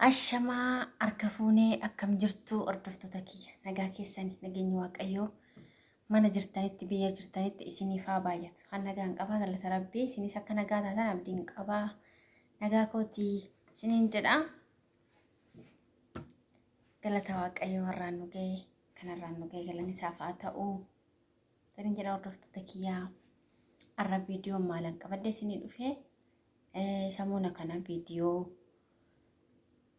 Ashamaa harka fuunee akkam jirtu hordoftoota kiyya nagaa keessani nageenyi waaqayyoo mana jirtanitti biyya jirtanitti isiniif haa baay'atu. Kan nagaan qabaa galata rabbii isinis akka nagaa taatan abdiin qabaa nagaa kootii isiniin jedha. Galata waaqayyoo har'aan nu ga'e kanarraan nu ga'e galanni isaaf haa ta'u. Isiniin jedha hordoftoota kiyyaa har'a viidiyoo maalan qabadde isinii dhufee samoona kana viidiyoo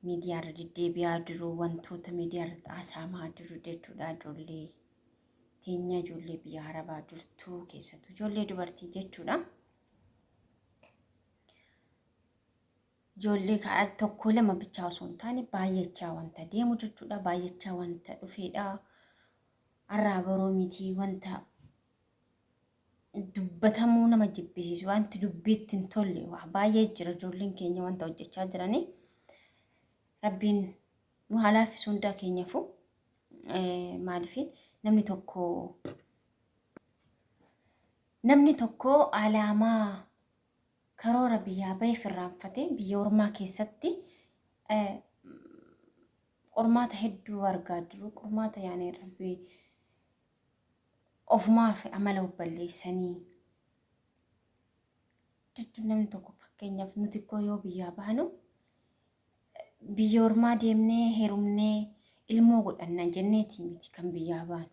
miidiyaa irra deddeebi'aa jiru wantoota miidiyaa irratti haasa'amaa jiru jechuudha ijoollee teenya ijoollee biyya arabaa jirtu keessattuu ijoollee dubartii jechuudha. Ijoollee ka'a tokko lama bichaa osoo hin taane baay'achaa wanta deemu jechuudha baay'achaa wanta dhufeedha. Har'aa boroo miti wanta dubbatamuu nama jibbisiisu wanti dubbiitti hin tolle waa baay'ee jira ijoolleen keenya wanta hojjechaa jiranii rabbiin nu haa laaffisu hundaa keenyafu maaliif namni tokko namni tokko alaamaa karoora biyyaa baheef irraanfatee biyya ormaa keessatti qormaata hedduu argaa jiru qormaata yaani rabbii ofumaaf amala of balleessanii jechuun namni tokko fakkeenyaaf nuti koo yoo biyyaa baanu biyya ormaa deemnee heerumnee ilmoo godhanna jenneeti miti kan biyyaa baanu.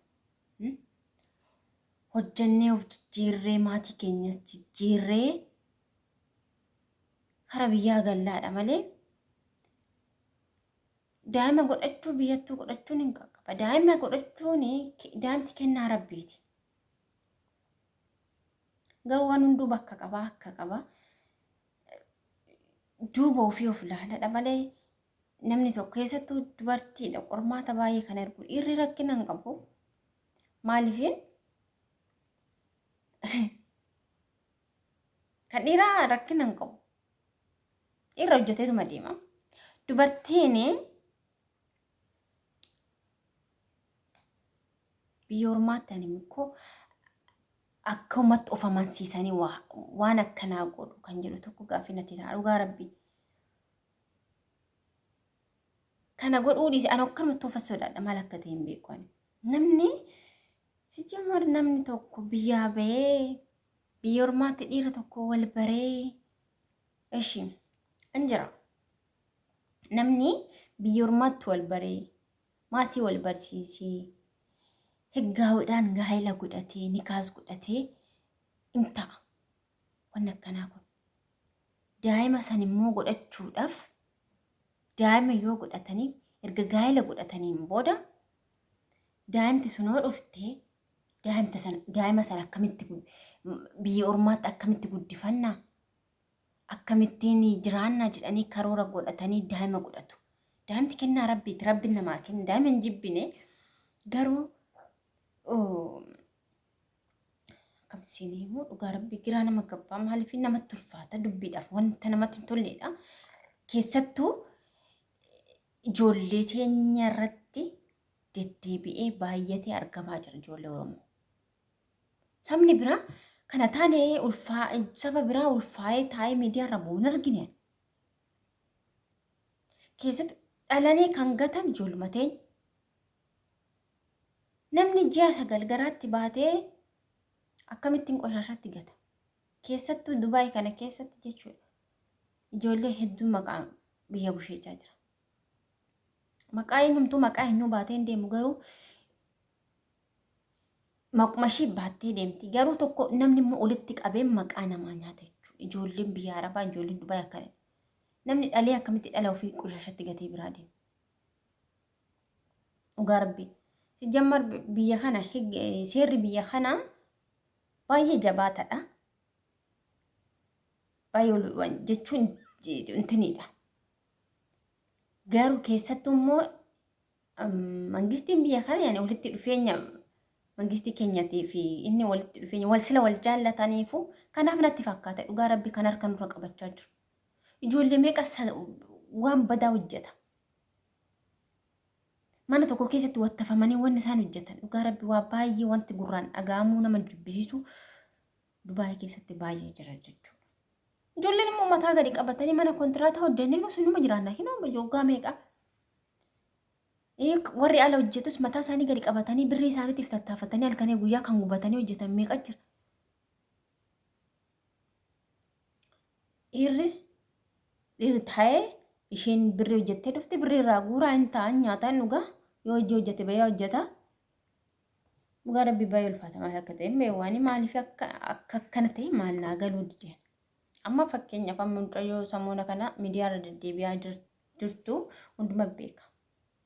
Hojjannee of jijjiirree maatii keenyas jijjiirree kara biyyaa gallaadha malee Daa'ima godhachuu biyyattuu godhachuun hin qaqqaba. Daa'ima godhachuun daa'imti kennaa rabbiiti. Garuu waan hunduu bakka qaba akka qaba. Duuba ofii of ilaaladha malee namni tokko keessattuu dubartiidha qormaata baay'ee kan ergu dhiirri rakkina hin qabu. Maaliif kan dhiiraa rakkina hin qabu. Dhiirri hojjeteetuma deema. Dubartiin biyya ormaatti ani immoo akkumatti of amansiisanii waan akkanaa godhu kan jedhu tokko gaaffii natti ta'a dhugaa rabbii. Kana godhuu dhiise ani akkanumatti of sodaadha maal akka ta'e hin beeku ani. Namni si jamar namni tokko biyyaa bahee biyya ormaatti dhiira tokko wal baree Eshi in jira. Namni biyya ormaatti wal baree maatii wal barsiisee higgaawidhaan gaa'ela godhatee nikaas godhatee in ta'a. Wanni akkanaa kun. Daa'ima san immoo godhachuudhaaf daa'ima yoo godhatanii erga gaa'ela godhataniin booda daa'imti sun yoo dhufte daa'ima sana akkamitti biyya ormaatti akkamitti guddifannaa? Akkamittiin jiraannaa jedhanii karoora godhatanii daa'ima godhatu. Daa'imti kennaa rabbiiti. Rabbiin namaa kenna. Daa'ima hin jibbine garuu akkam siin himu dhugaa rabbii giraa nama gabbaa maaliif namatti ulfaata dubbiidhaaf wanta namatti hin tolleedha. Keessattuu ijoollee teenya irratti deddeebi'ee baay'atee argamaa jira ijoollee Oromoo. Sabni biraa kana taane ulfaa saba biraa ulfaa'ee taa'ee miidiyaa irra bu'u hin argine. Keessatti dhalanii kan gatan ijoolluma teenya. Namni ji'a 9 garaatti baatee akkamittiin qoshaashaatti gata. Keessattuu Dubaay kana keessatti jechuudha. Ijoollee hedduun maqaa biyya busheechaa jira. Maqaa eenyumtuu maqaa eenyuu baatee hin deemu garuu maquma ishii baattee deemti. Garuu tokko namni immoo olitti qabee maqaa namaa nyaata jechuudha. Ijoolleen biyya Arabaa, ijoolleen Dubaay akkana. Namni dhalee akkamitti dhala ofii qoshaashatti gatee biraa deema. Dhugaa rabbii. Sijammar biyya kana seerri biyya kanaa baay'ee jabaatadha. Baay'ee jechuun intiniidha. Garuu keessattuu immoo mangistiin biyya kana yaani walitti dhufeenya mangistii keenyatii fi inni walitti dhufeenya wal sila wal jaallataniifu kanaaf natti fakkaata dhugaa rabbi kan harka nurra qabachaa jiru. Ijoollee meeqa waan badaa hojjeta. Mana tokko keessatti wattafamanii wanni isaan hojjetan dhugaa rabbi waa baay'ee wanti gurraan dhaga'amuu nama jibbisiisu Dubaay keessatti baay'ee jira jechuudha. Ijoolleen immoo mataa gadi qabatanii mana kontiraataa hojjennee nus numa jiraanna kinoo waggaa meeqa. Warri ala hojjetus mataa isaanii gadi qabatanii birrii isaaniitiif tattaafatanii halkanii guyyaa kan gubatanii hojjetan meeqa jira. Dhiirris dhiirri taa'ee isheen birrii hojjettee dhufte birrii irraa guuraa hin ta'an nyaataa hin dhugaa yoo hojii hojjete bayyaa hojjeta. Dhugaa rabbi baay'ee ulfaata maal akka ta'e hin beeku ani maaliif akka akka akkana ta'e maal naa galuu dide. Amma fakkeenyaaf amma mucayyoo samoona kana miidiyaa irra deddeebi'aa jirtu hunduma beeka.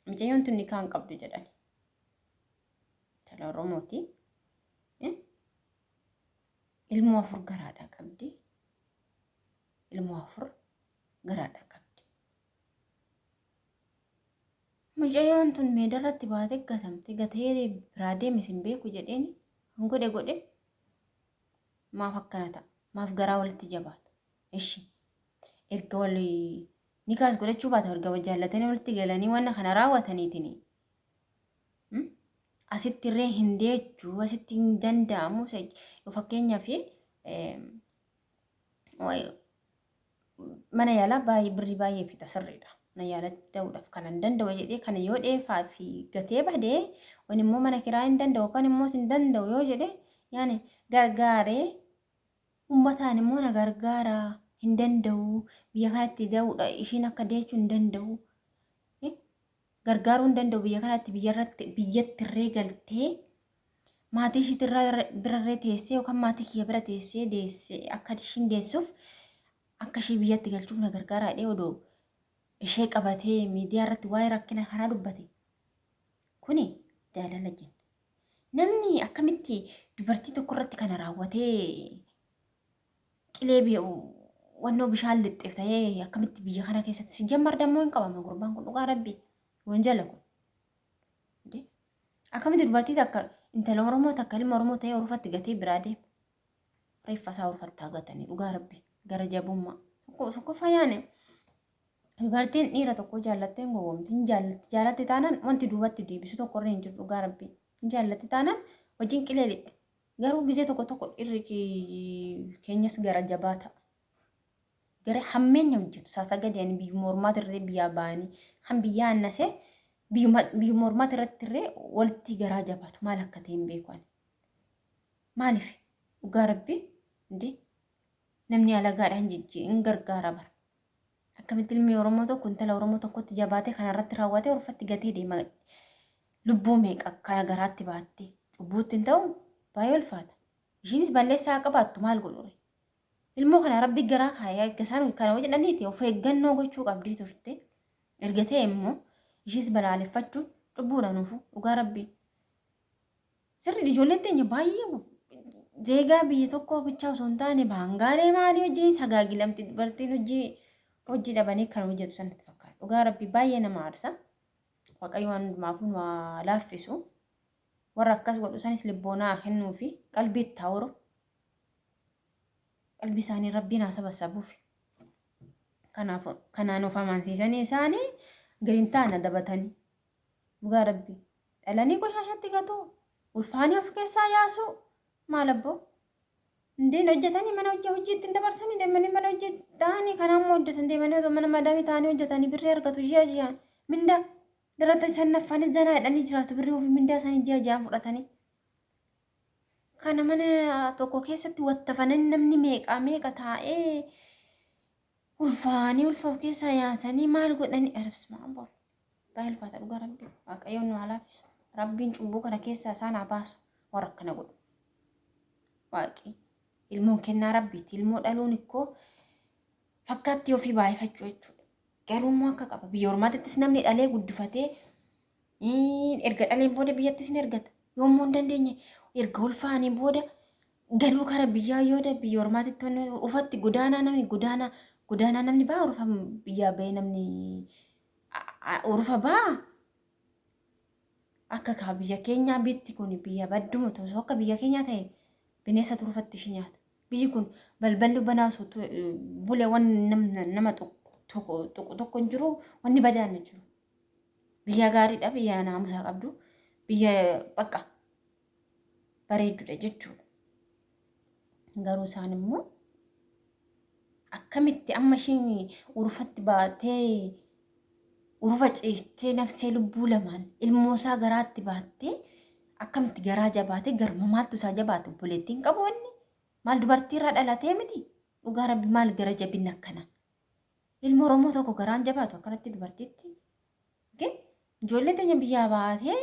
Mucayyoon tun nikaa hin qabdu jedhani. Intala Oromooti. Ilmoo afur garaadhaa qabdi. Ilmoo afur garaadhaa qabdi. Mucayyoon tun meedarratti baatee gatamte gatee biraa deeme sin beeku jedheeni kan godhe godhe maaf akkana ta'a maaf garaa walitti jabaata ishi erga wal nikaas godhachuu baata erga wal jaallatanii walitti galanii wanna kana raawwataniitiin asitti irree hin deechuu asitti hin danda'amu fakkeenyaaf mana yaalaa baay'ee birrii baay'ee fixa sirriidha. Mana yaalatti da'uudhaaf kan hin danda'u jedhee kana yoo dheefaa fi gatee badee wani immoo mana kiraa hin danda'u kan immoo hin danda'u yoo jedhe yaani gargaaree uummataan immoo na gargaara hin danda'u biyya kanatti da'uudha ishiin akka deechuu hin danda'u gargaaruu hin danda'u biyya kanatti biyyarratti biyyatti irree galtee maatii ishiitirraa birarree teessee yookaan maatii kiyya bira teessee deessee akka ishiin deessuuf akka ishee biyyatti galchuuf na gargaaraa jedhee odoo ishee qabatee miidiyaa irratti waa'ee rakkina kanaa dubbate. Kuni jaalala jenna. Namni akkamitti dubartii tokko irratti kana raawwatee qilee wannoo bishaan lixxeef ta'ee akkamitti biyya kana keessatti si jammar dammoo hin qabama gurbaan kun dhugaa rabbi wanjala kun. Akkamitti dubartii takka intala Oromoo takka ilma Oromoo ta'ee orfatti gatee biraa deema. Reeffa isaa orfatti haa gatanii dhugaa rabbi gara jabummaa. Tokko tokkoffaa yaane dubartiin dhiira tokko jaallattee hin gowwoomti. Hin jaallatti jaallatti taanaan wanti duubatti deebisu tokko irra hin jiru dhugaa rabbi. Hin jaallatti taanaan wajjin qilee lixxi. Garuu gizee tokko tokko dhiirri keenyas gara jabaa ta'a. Gara hammeenya hojjetu saasagadii ani biyyuma ormaati irratti biyyaa ba'anii kan biyyaa annasee biyyuma ormaati irratti irree walitti garaa jabaatu maal akka ta'e hin beeku ani. Maaliif dhugaa rabbi indee namni alagaadhaan jijji hin gargaara bara. Akkamitti ilmi Oromoo tokko intala Oromoo tokkotti jabaatee kana irratti raawwatee orfatti gatee deema. Lubbuu meeqa kana garaatti baattee cubbuutti hin ta'u baay'ee ulfaata. Ishiinis balleessaa qabaattu maal godhure? Ilmoo kana rabbi garaa kaayee erga isaan kana hojjedhaniiti of eeggannoo gochuu qabdii turte. Erga ta'e immoo ishiis balaaleffachuun cubbuudha nuufu dhugaa rabbii. Sirri ijoolleen teenya baay'ee zeegaa biyya tokkoo bichaa osoo hin taane baangaalee maalii wajjin sagaagilamti dubartiin hojii hojii dhabanii kan hojjetu sanatti fakkaata. Dhugaa rabbii baay'ee nama aarsa. Waaqayyo waan hundumaafuu nu haa laaffisu. Warra akkas godhu sanis libboonaa kennuu fi qalbii itti haa horu. Qalbii isaanii rabbiin haa sabasabuuf. Kanaaf kanaan of amansiisanii isaanii gadi hin taane adabatanii. Dhugaa rabbii. Dhalanii qoshaashatti gatuu. Ulfaanii of keessaa yaasuu. Maal abboo? Indeen hojjetanii mana hojii hojii ittiin dabarsanii deemanii mana hojii ta'anii kanaa immoo hojjetan deemanii osoo mana madaamii ta'anii hojjetanii birrii argatu ji'a ji'aan. Mindaa darata shannaffaanis zanaa jedhanii jiraatu birrii ofii mindaa isaanii ji'a ji'aan fudhatanii. Kana mana tokko keessatti wattafananii namni meeqaa meeqa taa'ee ulfaanii ulfa of keessaa yaasanii maal godhanii arabsima abboo. Baay'ee ulfaata dhugaa rabbi. Waaqayyoon nu haa laaffisu. Rabbiin cubbuu kana keessaa isaan haa baasu warra akkana godhu. Waaqi ilmoon kennaa rabbiiti. Ilmoo dhaluun ikkoo fakkaattii ofii baay'ifachuu jechuudha. Garuu immoo akka qaba. Biyya ormaatittis namni dhalee guddifatee erga dhaleen booda biyyattis ni ergata. Yommuu hin dandeenye erga ulfaanii booda galuu kara biyyaa yoo da biyya ormaatitti wanni ufatti godaanaa namni godaanaa godaanaa namni baa urufa biyyaa bahee namni urufa baa akka kaa biyya keenyaa bitti kun biyya badduma osoo akka biyya keenyaa ta'e bineensa turufatti ishii nyaata. Biyyi kun balballi banaa osoo bule wanni nama tuqu tokko hin jiru wanni badaan hin jiru. Biyya gaariidha biyya naamusaa qabdu biyya bakka bareeddudha jechuudha. Garuu isaan immoo Akkamitti amma ishiin urufatti baatee urufa ciistee nafsee lubbuu lamaan ilmoo isaa garaatti baattee akkamitti garaa jabaatee garuma maaltu isaa jabaate obboleettiin qabu inni maal dubartii irraa dhalatee miti dhugaa rabbi maal gara jabinni akkana ilma Oromoo tokko garaan jabaatu akkanatti dubartiitti ijoollee teenya biyyaa baatee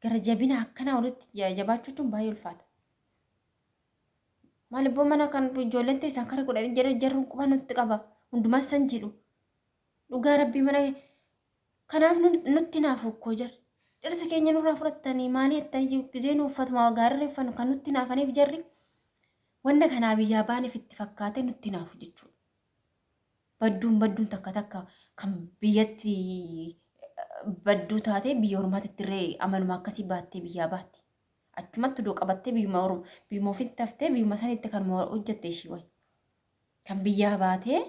gara jabina akkanaa walitti jabaachuu jechuun baay'ee ulfaata. Maal ibboo mana kan ijoolleen teessan kara godhanii jara jarri quba nutti qaba. Hundumas san jedhu. Dhugaa rabbii mana kanaaf nutti naafu koo jarri. Dhirsa keenya nurraa fudhattanii maalii jettanii gizee nu uffatuma gaarii uffannu kan nutti naafaniif jarri wanta kanaa biyyaa baaneef itti fakkaatee nutti naafu jechuudha. Badduun badduun takka takka kan biyyatti badduu taatee biyya ormaatitti illee amaluma akkasii baattee biyyaa baatti. Achumatti odoo qabattee biyyuma Oromoo biyyuma ofitti haftee biyyuma sanitti kan hojjette ishii wayi. Kan biyyaa baatee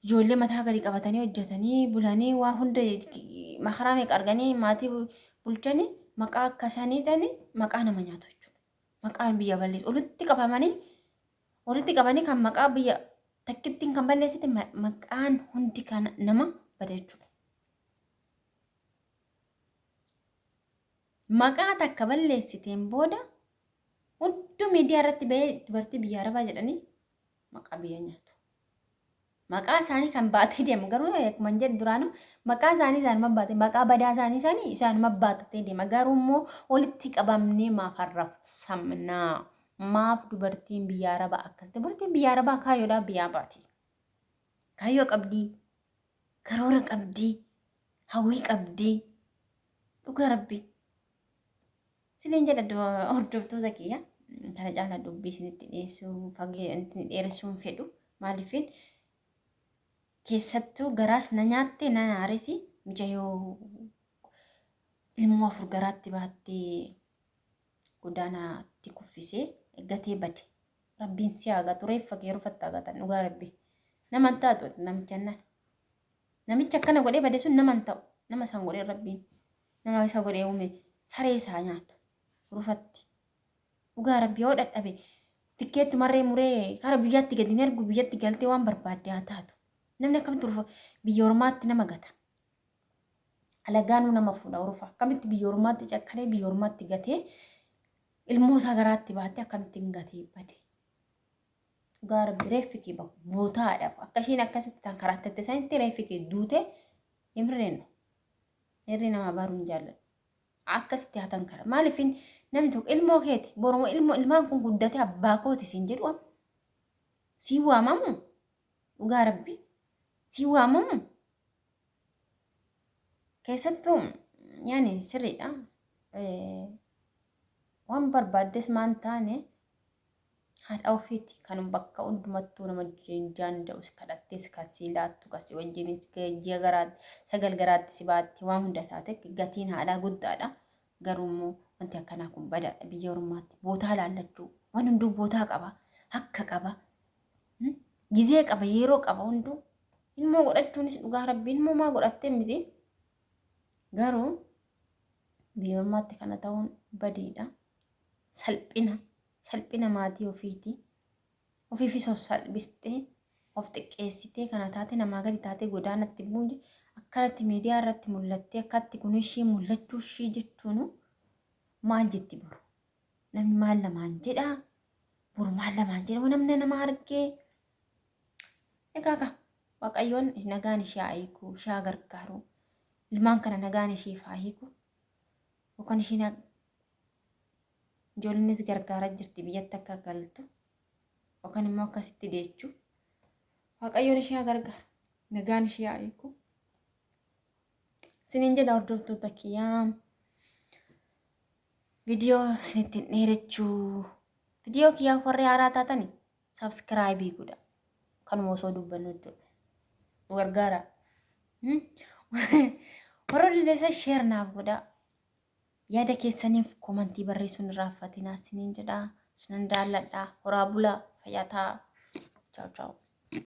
ijoollee mataa gadi qabatanii hojjetanii bulanii waa hunda makaraa meeqa arganii maatii bulchanii maqaa akka sanii tani maqaa nama nyaatu jechuudha. Maqaan biyya balleessu walitti qabamanii walitti qabanii kan maqaa biyya takkittiin kan balleessite maqaan hundi kan nama bada jechuudha. Maqaa takka balleessiteen booda hunduu miidiyaa irratti bahee dubartii biyya arabaa jedhanii maqaa biyya nyaatu. Maqaa isaanii kan baatee deemu garuu akkuma hin jedhu duraanuu maqaa isaanii isaanuma baate maqaa badaa isaanii isaanii isaanuma baatee deema garuu immoo walitti qabamnee maaf arrabsamnaa maaf dubartiin biyya arabaa akkas dubartiin biyya arabaa kaayyoodhaa biyyaa baate kaayyoo qabdii karoora qabdii hawwii qabdii dhugaa rabbi siniin jedha hordoftoota kiyya kana caalaa dubbii isinitti dhiyeessuu fagee dheeressuu hin fedhu maaliifin keessattuu garaas na nyaatte na naaresi mucayyoo ilmoo afur garaatti baattee godaanaatti kuffisee gatee bade rabbiin si haa gatu reeffa kee rufatti haa gatan dhugaa rabbi nama hin taatu namicha naan Namichi akkana godhee bade sun nama hin ta'u. Nama san godhee rabbiin. Nama isa godhee uume saree isaa nyaatu. Rufatti. Dhugaa rabbi yoo dhadhabe tikkeetti marree muree kara biyyaatti gadi hin ergu biyyatti galtee waan barbaadde haa taatu. Namni akkamitti rufa biyya ormaatti nama gata. Alagaanuu nama fuudha rufa. Akkamitti biyya ormaatti cakkanee biyya ormaatti gatee ilmoo isaa garaatti baattee akkamitti hin gatee bade. Dhugaa rabbi reeffi kee bakka bootaadha. Akka isheen akkasitti tan karattatte sanitti reeffi kee duute hin firreennu. Irri nama baruu hin jaalladhu. Akkasitti haa tan kara. Maaliif namni tokko ilmoo keeti boruma ilmoo ilmaan kun guddate abbaa kooti siin jedhu amma. Sii waamamu dhugaa rabbi sii waamamu. Keessattuu yaani sirriidha. Waan barbaaddes maan taane haadha ofiiti kan bakka hundumattuu nama jaanda'us kadhattees kan sii laattu kan si wajjinis ji'a garaatti sagal garaatti si baatti waan hunda taate gatiin haadhaa guddaadha. Garuu immoo wanti akkanaa kun badaadha biyya ormaatti bootaa laallachuu waan hunduu bootaa qaba hakka qaba gizee qaba yeroo qaba hunduu ilmoo godhachuunis dhugaa rabbi ilmoo maa godhattee miti garuu biyya ormaatti kana ta'uun badiidha salphina salphina maatii ofiiti. Ofiifis of salphistee of xiqqeessitee kana taate namaa gadi taatee godaanatti bu'uun akkanatti miidiyaa irratti mul'attee akkatti kun ishii mul'achuu ishii jechuun maal jetti boru? Namni maal namaan jedhaa? Boru maal namaan jedha? Namni nama argee egaa ka Waaqayyoon nagaan ishee haa hiiku, ishee haa gargaaru. Ilmaan kana nagaan isheef haa hiiku. Yookaan ishiin Ijoolleenis gargaaraa jirti biyyatti akka galtu yookaan immoo akkasitti deechu. Waaqayyoon ishee haa gargaaru. Nagaan ishee haa hiiku. Isiniin jedha hordoftoota kiyyaa. Viidiyoo isinitti hin dheerechuu. Viidiyoo kiyyaaf warri haaraa taatani saabskiraayibii godha. Kanuma osoo dubbannu jechuudha. Nu gargaara. Warra dandeessan sheer naaf godhaa. Yaada keessaniif komantii barreessuun hin irraanfatinaa isiniin jedha. Isinan jaalladha. Horaa bulaa. Fayyaa ta'aa. Chaaw chaaw.